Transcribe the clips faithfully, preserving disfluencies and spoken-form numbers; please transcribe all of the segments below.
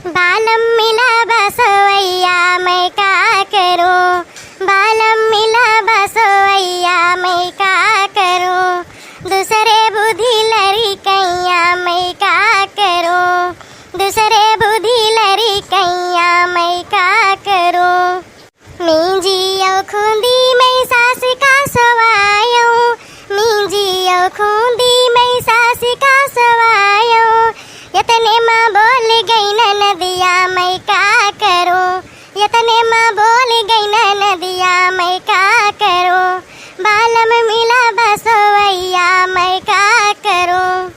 बालम मिला बसवैया मैं का करूं, बालम मिला बसवैया मैं का करूं, दूसरे बुद्धि लड़िकैया मैं का करूं, दूसरे बुद्धि लड़िकैया मैं का करूं। मींजी अउ खूंदी मैं सास का सवायऊं, मींजी अउ खूंदी मैं सास का सवायऊं। यतने मा बोल गई ननदिया मैं का करूं, यतने मा बोल गई ननदिया मैं का करूं। बालम मिला बसवैया मैं का करूं।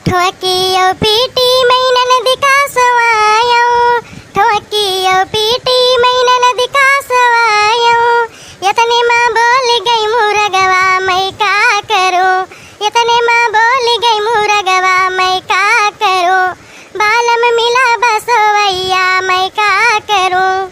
ठोकी अउ पीटी मैं ननद का सवायऊं, ठोकी अउ पीटी मैं ननद का सवायऊं। यतने मा बोल गई मुरगवा मैं का करूं, यतने मा बोल गई मुरगवा मैं का करूं। बालम मिला बसवैया मैं का करूं।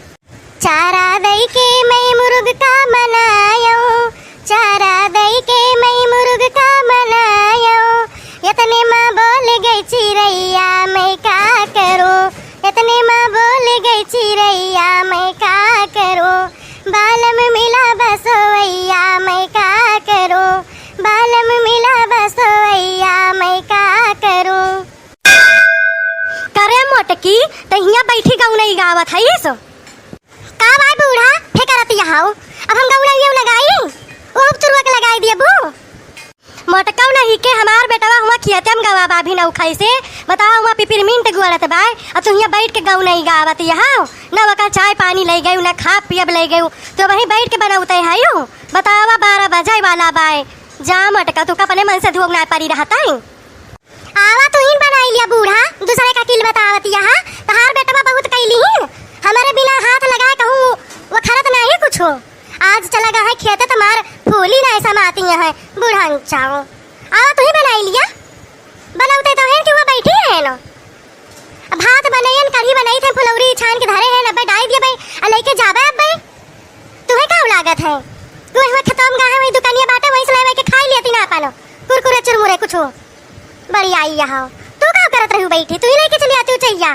चारा दई के मैं मुरुग का मनायऊं, चारा दई के मैं मुरुग का मनायऊं। यतने मा बोल गई चिरैया मैं का करूं, यतने मा बोल गई चिरैया मैं का करूं। बालम मिला बसवैया मैं का करूं, बालम मिला बसवैया मैं का करूं। करे मोटकी, त हियां बैठी गउनई गावत हईस? का बाय बूढ़ा, फेंकरत यहाँ हो। अब हम गउनई ना गाई, ओ चुरुआ के लगाई दिया बू। मोटकऊ नहीं के हमार बेटवा हुआ खियते हम गवा बाभी न उखाई से। बतावा हुआ पिपिरमिंट गुआड़त बाय, अब तू हियां बैठ के गउनई गावत यहाँ हो। न ओका चाय पानी लई गयू, न खा पियब लई गयू, तो वहीं बैठ के बनौते है यू। बतावा बारह बजे वाला बाय, जा मोटका तू का अपने मन से धुआं ना परी रहता है। आवा तुहिन बनाई लिया बूढ़ा, दूसरे का किल बतावत यहाँ। तहार बेटवा बहुत कैली ही, हमारे बिना हाथ लगाए कहूँ वो खरत नहीं कुछ हो। आज चला गया है खेते, तुम्हार फूली नहीं समाती है बूढ़ा चाओ। आवा तुही बनाई लिया, बनावते तो हैं कि वो बैठी है नो। अब भात बनैन, कढ़ी बनई थे, फुलौरी छान के धरे हैं, अब्बे डाई दिया भाई, आ लेके जाबे अब्बे। तुहे का लागत है? तू हुआ खतम गा है, वही दुकानिया बाटे, वहीं से लेवे के खाई लिया तीना पानो। कुरकुरे चुरमुरे कुछ हो। बड़ी आई यहाँ। तू का करत रहू बैठी? तू ही लेके चली आती हो चैया।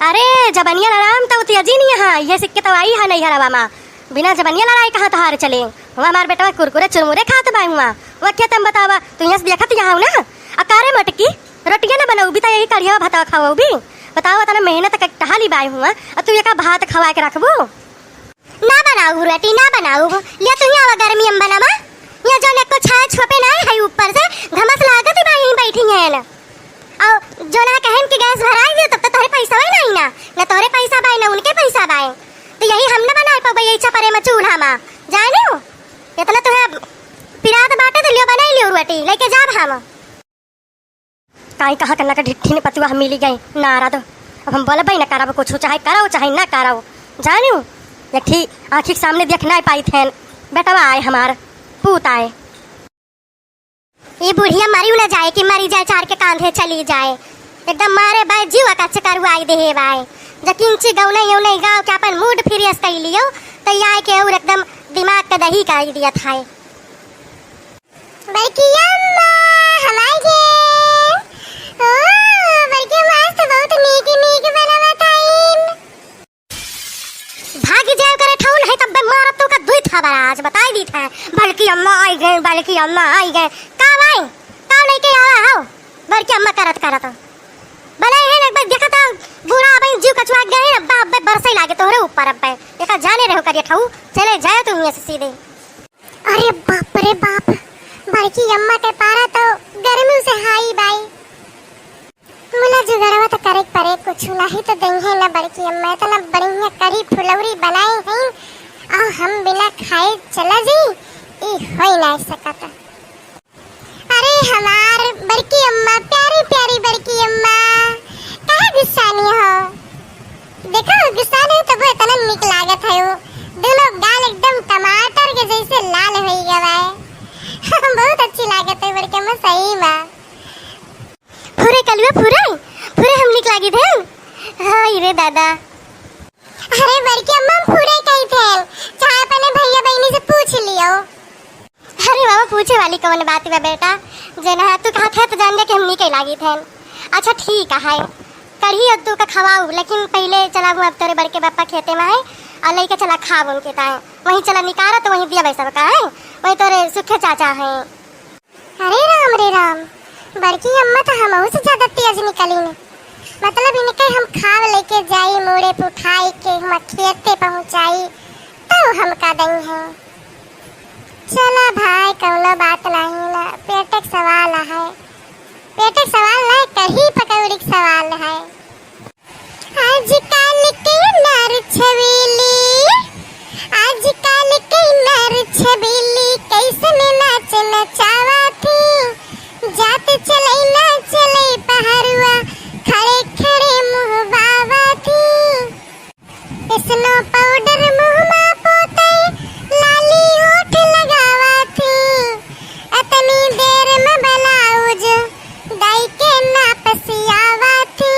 अरे, जबनिया लड़ाम तो उतिया जी नहीं यहाँ, ये सिक्के तो आई है नहीं हरवा माँ। बिना जबनिया लड़ाई कहाँ तोहार चले? हुआ हमार बेटवा कुरकुरे चुरमुरे खात बाय हुआ। वह क्या तम बतावा, तू यहाँ से देखत यहाँ हो ना? आ का रे मटकी, रोटिया ना बनाऊ भी तो यही कढ़िया भात खाओ भी। बताओ, इतना मेहनत के टहली बाय हुआ, आ तू ये का भात खवा के रखबू? ना बनाऊ रोटी, ना बनाऊ। ले तू ही आवा गर्मी में बनावा। ये जो एको छाया छोपे ना है ऊपर से, घमस लागत ही बा यहीं बैठी है ना। और जो ना कहन कि गैस भराई दे, तब तो तोहरे पैसा ही नहीं ना, ना तोहरे पैसा बाय, ना उनके पैसा बाय। तो यही हम ना बनाए पाबे, यही छपरे में चूल्हा में। जाने हो? इतना तोहे पिरात बाटे तो लियो बनाई लियो रोटी, लेके जाब हम। काई कहाँ के नक ढिट्ठी ने पतुआ हम मिली गई, नारद। अब हम बोलबे न करब कुछ, चाहे करो चाहे न करो। जानियो, एक ठी आँखी के सामने देख नाई पाई थे, बेटवा आए हमार, पूत आए। ये बुढ़िया मरी न जाए कि मरी जाए, चार के कांधे चली जाए। एकदम मारे बाय जीव का चकरुआई देहे बाय। जकिंची गौनई यौनई गाँव के अपन मूड फ्रेश कर लियो, तो ये आए के और एकदम दिमाग का दही कर दिया था। बड़की अम्मा, हम आइ गए। ओ, बड़की अम्मा, आज तो बहुत नीक, नीक बनावत हईन। भागी जाए करे ठौन है, तब मारत तो का दुई था बड़ा, आज बताई दी था। बड़की अम्मा आइ गए, बड़की अम्मा आइ गए। का भाई, का लेके आवा हो? बड़की अम्मा करत, करत। भले है ना, एक बार देखा था, बूढ़ा अबे जीव कचुआ गए, अब्बा, अब्बे बरसई लागे तोहरे ऊपर, अब्बे। देखा जाने रहो करिया ठऊ, चले जाए तुम यहाँ से सीधे। अरे बाप रे बाप, बड़की अम्मा के पारा तो गर्मी से हाई बाई। मुला जुगाड़वा तो करे के परे कुछ, नाही तो देंगे ना बड़की अम्मा, इतना बढ़िया कढ़ी फुलौरी बनाई हैं, और हम बिना खाए चला जी, ई होई ना सकत। अरे हमार बड़की अम्मा, प्यारी प्यारी बड़की अम्मा, काहे गुस्सानी हो? देखो, गुस्सा नहीं तबो इतना निक लागत है वो। दोनों गाल एकदम टमाटर के जैसे लाल होई गवा है। बहुत अच्छी लागत है बड़की अम्मा, सही में। फुरे कलुआ फुरे, फुरे हम निक लागी थे। हाय रे दादा। अरे बड़की अम्मा, हम फुरे कही थे, चाहे अपने भैया बहनी से पूछ लियो। अरे बाबा, पूछे वाली कौन बात बा बेटा, जे ना तू कहा थे तो जान दे कि हम निक लागी थे। अच्छा ठीक है, कढ़ी और तू का खवाऊ, लेकिन पहिले चला हूँ अब तोरे बड़के बापा खेते मा है, और लइके चला खाब उनके ताए। वहीं चला निकारा तो वहीं दिया भाई सबका है, वहीं तोरे सुखे चाचा है। अरे राम रे राम, बड़की अम्मा तो हमहू से ज्यादा तेज निकली ने। मतलब इनके हम खाब लइके जाई, मूड़े पे उठाई के हम खेते पहुँचाई, तो हमका दई है। चला भाई, कौनो बात नहीं ना, पेटे के सवाल है। पेटे के सवाल नहीं, कढ़ी पकौड़ी के सवाल है। आजकल के नार छबीली, आजकल के नार छबीली, कैसन नाच नचावा थी। जात चलई ना चलई पहरुआ, खड़े खड़े मुँह बावा थी। Snow powder मुँह मा पोतई, लाली ओठ लगावा थी। अतनी देर मा blouse दाई के नाप सियावा थी।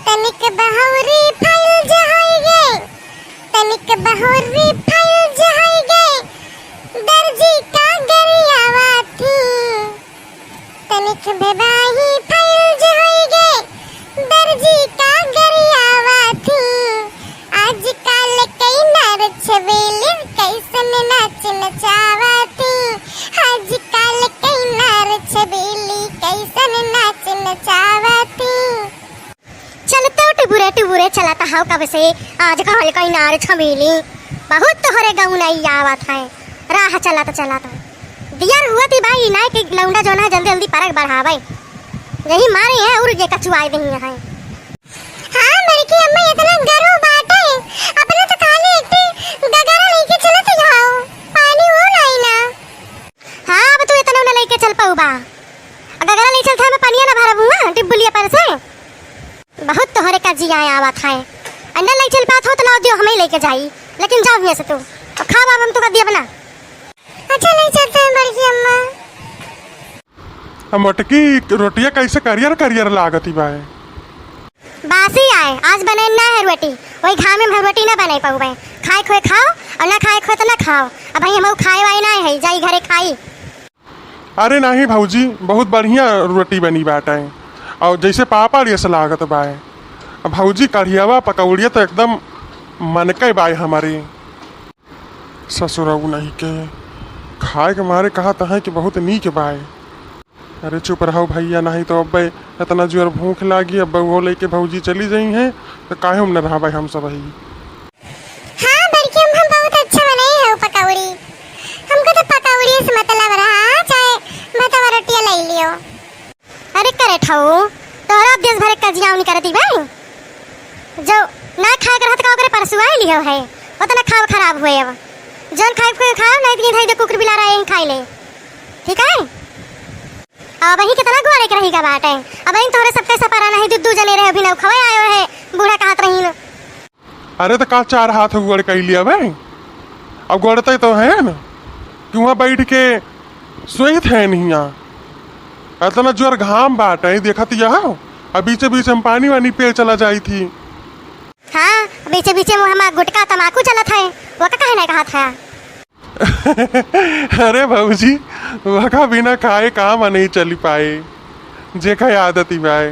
तनिक बहुरी फैल जहाई गे, तनिक बहुरी फैल जहाई गे, दर्जी का गरियावा थी। तनिक बेबाही फैल जहाई गे, दर्जी का गरियावा थी। आजकल कई नार छबीली, कैसन नाच नचावा थी। आजकल कई नार छबीली, कैसन नाच नचावा थी। चलते टिबुरे टिबुरे चलत हौ कब से, आज कहल कई नार छबीली। बहुत तोहरे गौनई आवत है, राह चलत चलत। दियर हुआ थी भाई, नाय के लौंडा जोन है जल्दी जल्दी परग बढ़ावे। यही मारे हैं और ये कचुआए दही हैं। हाँ, बड़की अम्मा इतना गर्व बाटे, अपना तो खाली एक ठे गगरा लेके चलत जाओ, पानी हो नाई ना। हाँ, अब तू इतना न लेके चल पाऊ बा। गगरा ले चलता है, मैं पनिया ना भरब हुआ टिब्बुलिया पर से। बहुत तोहरे का जिया आवत है। अंडा ले चल पात हो तो लाओ दियो, हमें लेके जाई, लेकिन जाओ हियां से तू। अब खा बाब, हम तू का दिया बना। अच्छा, ले चलते हैं बड़की अम्मा। अब मोटकी रोटिया कैसे करियर करियर लागत ही बाय। बासी आए, आज बने ना है रोटी, वही घामे में हम रोटी ना बने पाऊबे। खाए खोए खाओ और ना खाए खोए तो ना खाओ। अब भाई हम खाए वाए ना है, जाई घरे खाई। अरे नहीं भौजी, बहुत बढ़िया रोटी बनी बाटे, और जैसे पापड़ जैसे लागत बाए। अब भौजी कढ़ियावा पकौड़िया तो एकदम मनके बाए हमारी। ससुरऊ नहीं के खाए के मारे कहत हैं कि बहुत नीक बाए। अरे चुप रहो भैया, नहीं तो अब्बे इतना जोर भूख लागी, अब्बे वो लेके भौजी चली जाई हैं, तो काहे में न रहबे हम सब ही। हाँ, बड़की अम्मा, हम बहुत अच्छा बनाए हो पकौड़ी। हमको तो पकौड़ी से मतलब रहा, चाहे भात रोटियाँ ले लियो। अरे करे ठऊ, तोहरा देश भरे का जियावनी करती भाई। जो ना खाए के रहत का ओकरे परसुआई लियो है, उतना खाओ खराब हुए। अब जौन खाए के खाओ, नहीं तो ये धई दे कुकुर बिलार आए खाई ले, ठीक है? अब वही कितना गोड़े के रही का बाटे, अब वही तोहरे सबके सपारा नहीं, दू दू जने रहे, अभी ना खवाए आयो है, बूढ़ा कहत रही न। अरे तो का चार हाथ गोड़ कैली अबे? अब गोड़ते तो है न कि वहाँ बैठ के सोइत है नहिया। इतना जोर घाम बाटे, देखत यह, अब बीचे बीच हम पानी वानी पे चला जाई थी। हाँ, बीचे बीचे में हमार गुटखा तमाकू चलत है, वो का कहना कहा था? अरे भौजी, वका बिना खाए काम नहीं चली पाए, जेका आदत ही बाए।